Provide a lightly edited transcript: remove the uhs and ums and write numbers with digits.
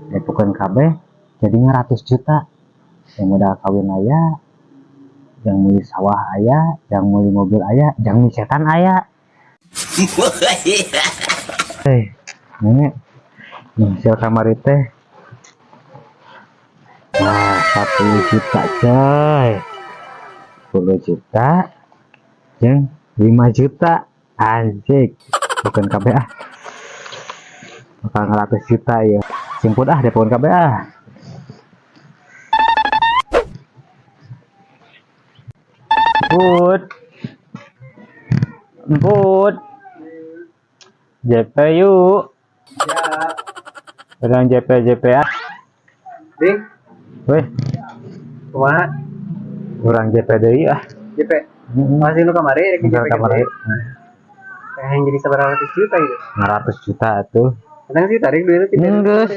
Depokeun kabeh jadi 100 juta. Yang modal kawin aya, yang meuli sawah aya, yang meuli mobil aya, yang meuli setan aya. Eh, nenek, hasil kamari teh. Nah, 10 juta, coy. 10 juta yang 5 juta, anjing. Bukan kabeh ah. Bakal 100 juta ya. Simput ah, depokeun kabeh ah. Put. Put. JP yuk. Ya. Sedang JP JP ah. Ding, Weh, kumaha? Kurang JP deui ah. JP. Masih lu kamari rek di Misal JP kamar gede. Pengen jadi sabaraha ratus juta gitu. 100 juta tuh. Kadang sih tarik duitnya tidak. Enggak.